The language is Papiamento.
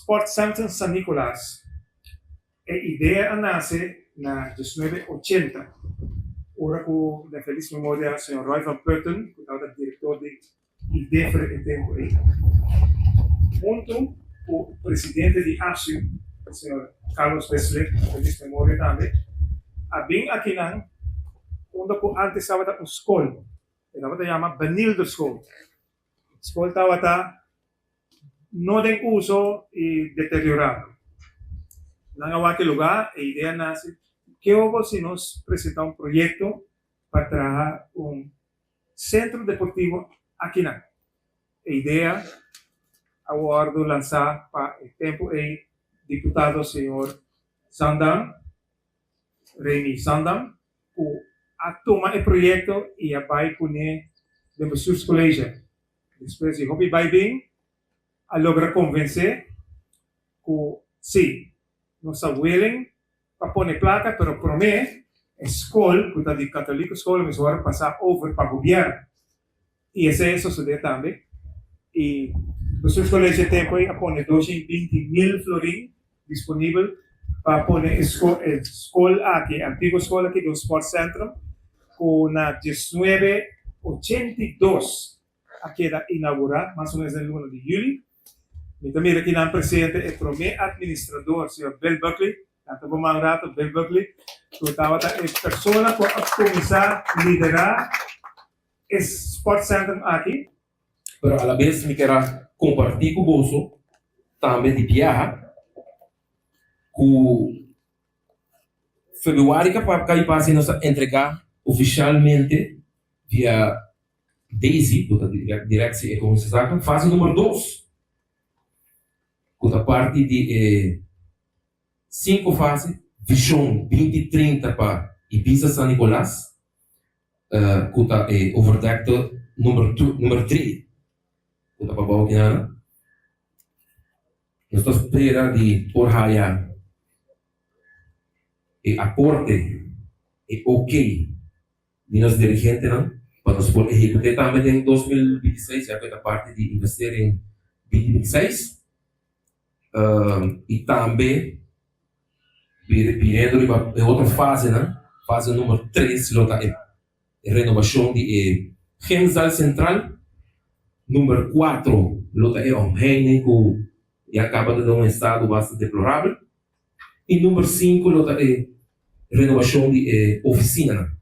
Sportcentrum San Nicolas, e idea a nace na 1980, ora cu den feliz memoria señor Roy van Putten, cu tabata director di IDEFRE e tempo ey, hunto cu presidente di ASU, señor Carlos Wesseling, den feliz memoria tambe, a bin akinan unda cu antes tabata un scol, e tabata yama Benilde School. Scol tabata no den uso y deteriorado. Nan a wak e lugar, e idea nace, ke obo si nos presenta un proyecto pa traha un centro deportivo akinan? E idea a wordo lansa pa e tempo ey diputado señor Zandam, Remy Zandam, cu a tuma e proyecto y a bay cune den bestuurscollege. Despues di hopi bay bin, a logra convence cu si, nos ta willing pa pone placa, pero prome e scol cu ta di Catolico School mester worde pasa over pa gobierno. Y esey a sosode tambe. Y bestuurscollege e tempo ey a pone 220.000 florin disponibel pa pone e scol aki, e antiguo scol aki, den un sportcentrum, cu na 1982 a keda inaugura, mas o menos den luna di juli. Mi ta mira akinan presente e prome administrador, señor Bill Buckley, nan ta bo man rato, Bill Buckley, cu tabata e persona cu a cuminsa lidera e sportcentrum aki. Pero alabes mi kier a comparti cu boso tambe di biaha cu februari cay pasa nos a entrega oficialmente via DEZI, cu ta Directie Economische Zaken, fase numero dos, cu ta parti di e cinco fase, Vision 2030 pa Ibisa San Nicolas, cu ta e overdekte numero 3, cu ta pa bou kinana. Nos ta spera di por haya e aporte, e ok di nos dirigentenan pa nos por ehecute tambe den 2026, ya cu e ta parti di investering 2026, y tambe biniendo riba e otro fasenan, fase numero 3 lo ta e renovacion di e gymzaal central, numero 4 lo ta e omheining cu ya caba ta den un estado basta deplorabel, y numero 5 lo ta e renovacion di e oficinanan.